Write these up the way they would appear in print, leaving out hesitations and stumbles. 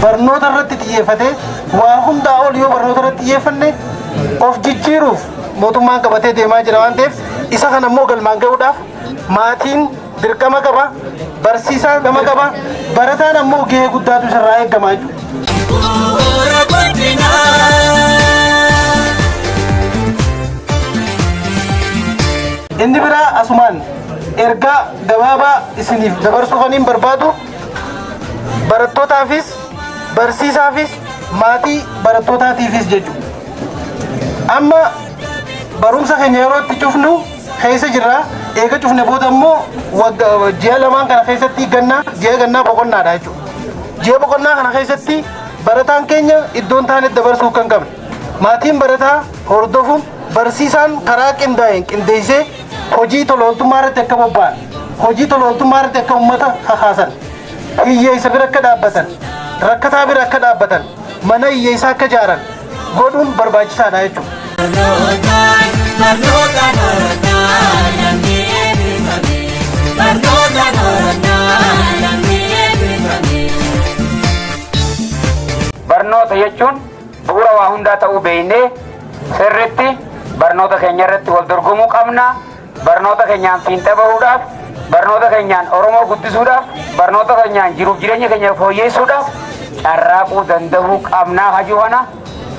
Barnoota irratti xiyyeeffatee, waa hundaa ol yoo barnoota irratti xiyyeeffanne, of jijjiiruuf mootummaan qabatee deemaa jira waan ta'eef, isa kana immoo galmaan gahuudhaaf maatiin dirqama qaba, barsiisaan dirqama qaba, barataan ammoo gahee guddaatu isarraa eegama jechuudha. Bu'uura guddinaa. Inni biraa, asumaan ergaa gabaabaa isiniif dabarsuu kan barbaadu, barattootaafis, barsiisaafis, maatii barattootaatiifis jechuudha. Amma barumsa keenya yeroo itti cufnu keessa jirra. Eega cufne booda immoo ji'a 2n kana keessatti gannaa, ji'a gannaa boqonnaadha jechuudha. Ji'a boqonnaa kana keessatti barataan keenya iddoon taanetti dabarsuu kan qabne. Maatiin barataa hordofuun, barsiisaan karaa qindaa'een qindeessee hojii tola ooltummaa irratti akka bobba'an, hojii tola ooltummaa irratti akka uummata kakaasan, hiyyeessa bira akka dhaabbatan, rakkataa bira akka dhaabbatan, mana hiyyeessaa akka ijaaran godhuun barbaachisaadha jechuudha. Barnootaan, barnootaan horatnaa, namni eebbifame. Barnootaan horatnaa, namni eebbifame. Barnoota jechuun bu'uura waa hundaa ta'uu beeynee, sirritti barnoota keenya irratti wal dorgomuu qabna. Barnoota keenyaan fiinxa bahuudhaaf, barnoota keenyaan Oromoo guddisuudhaaf, barnoota keenyaan jiruuf jireenya keenya fooyyessuudhaaf carraaquu danda'uu qabnaa. Hajuu kana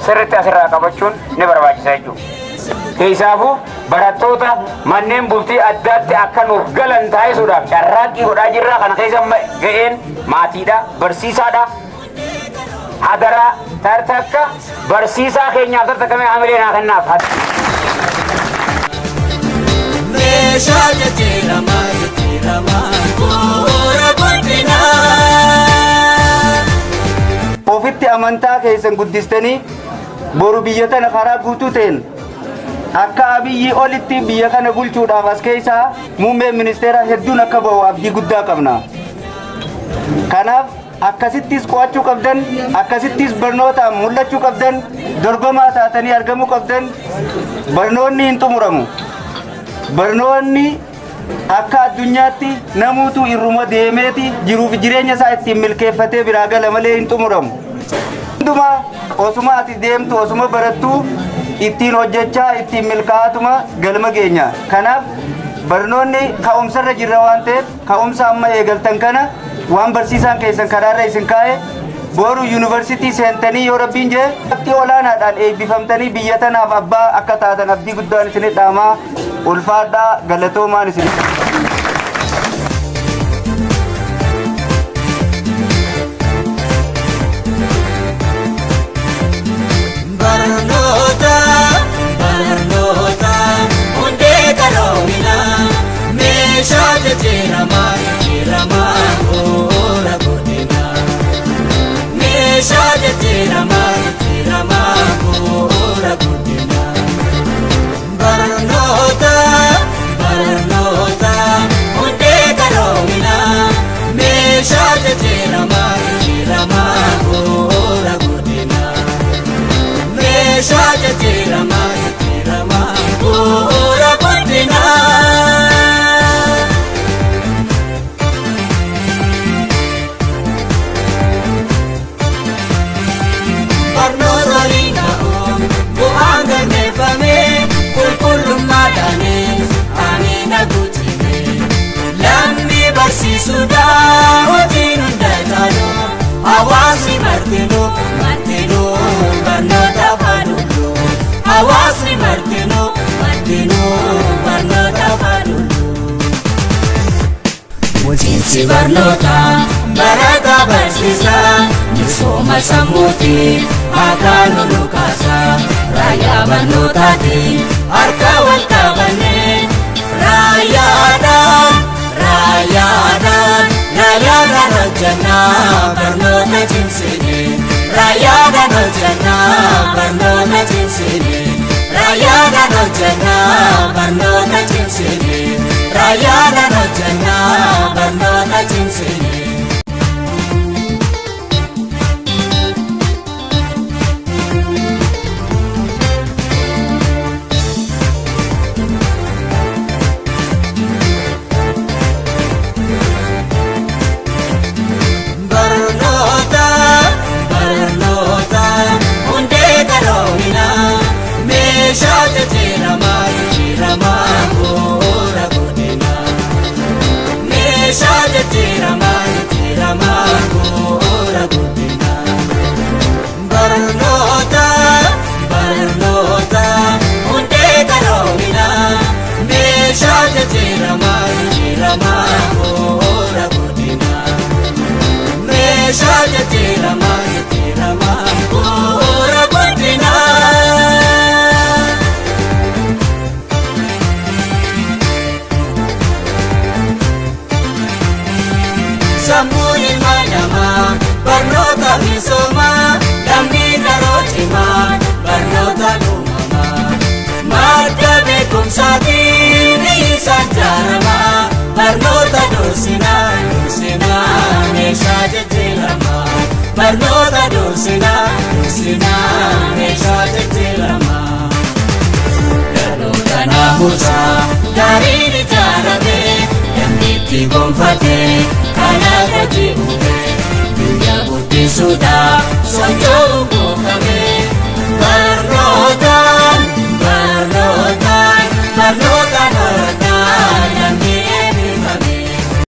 sirritti asirraa qabachuun ni barbaachisa jechuudha. Keessaafuu barattoota manneen bultii addaatti akka nuuf galan taasisuudhaaf carraaqqii godhaa jirra. Kana keessa ga'een maatiidha, barsiisaadha. Hadaraa, tartakka barsiisaa keenyaaf tartakkamee hamilee naa kennaaf. Meeshaa jijjiiramaa, jijjiiramaa, bu'uura guddinaa. Ofitti amantaa keessan guddistanii, boru biyya tana karaa guutuu ta'een akka Abiyyi olitti biyya kana bulchuudhaaf as keessaa muummeen ministeeraa hedduun akka bahu abdii guddaa qabna. Kanaaf akkasittis qo'achuu qabdan, akkasittis barnootaan mul'achuu qabdan, dorgomaa taatanii argamuu qabdan. Barnoonni hin xumuramu. Barnoonni akka addunyaatti namuutu irruma deemeeti jiruuf jireenya isaa ittiin milkeeffatee biraa gala malee hin xumuramu. Hundumaa osuma ati deemtu, osuma barattuu, ittiin hojjechaa, ittiin milkaa'atuma galma geenya. Kanaaf barnoonni ka'umsarra jirra waan ta'eef, ka'umsa amma eegaltan kana, waan barsiisaan keessan karaarra isin kaa'e, boru yuunivarsiitii seentanii yoo Rabbiin jee qabxii olaanaadhaan eebbifamtanii biyya tanaaf abbaa akka taatan abdii guddaan isinit dhaamaa. Ulfaadhaa, galatoomaan isin. Barnoota, barnoota, hundee qaroominaa, meeshaa jijjiiramaa, jijjiiramaa, bu'uura guddinaa. Meeshaa jijjiiramaa, jijjiiramaa, bu'uura guddinaa. Barnoota, barnoota, hundee qaroominaa, meeshaa jijjiiramaa, jijjiiramaa, bu'uura guddinaa. Meeshaa jijjiiramaa, jijjiiramaa, bu'uura guddinaa. Barnoota waliin ga'uun bu'aan galmeeffame, qulqullummaadhaanis amina guutime. Lammii barsiisuudhaan hojiin hunda caalu, hawaasni martinuu, martinuu barnoota faadulu. Hawaasni martinuu, martinuu barnoota faadulu. Bulchiinsi barnootaa barataa barsiisaa, misooma sammuutiin akka nu kaasa. Raayyaa barnootaatiin harka wal qabannee, raayyaadhaan, raayyaadhaan, raayyaadhaan hojjannaa barnoota cimsine. Raayyaadhaan hojjannaa barnoota cimsine. Raayyaadhaan hojjannaa barnoota cimsine. Raayyaadhaan hojjannaa barnoota cimsine. Barnoota, Sammuun ilma namaa barnoota misoomaa, lammii qaroo cimaa barnoota uumamaa. Madda beekumsaatiin isaan jaaramaa, barnoota dursinaa dursinaa meeshaa jijjiiramaa. Barnoota dursinaa dursinaa meeshaa jijjiiramaa. Dhaloota naamusaa gaariin ijaarame, namni itti gonfatee kalaqa ji'ume, biyya guddisuudhaaf socho'u.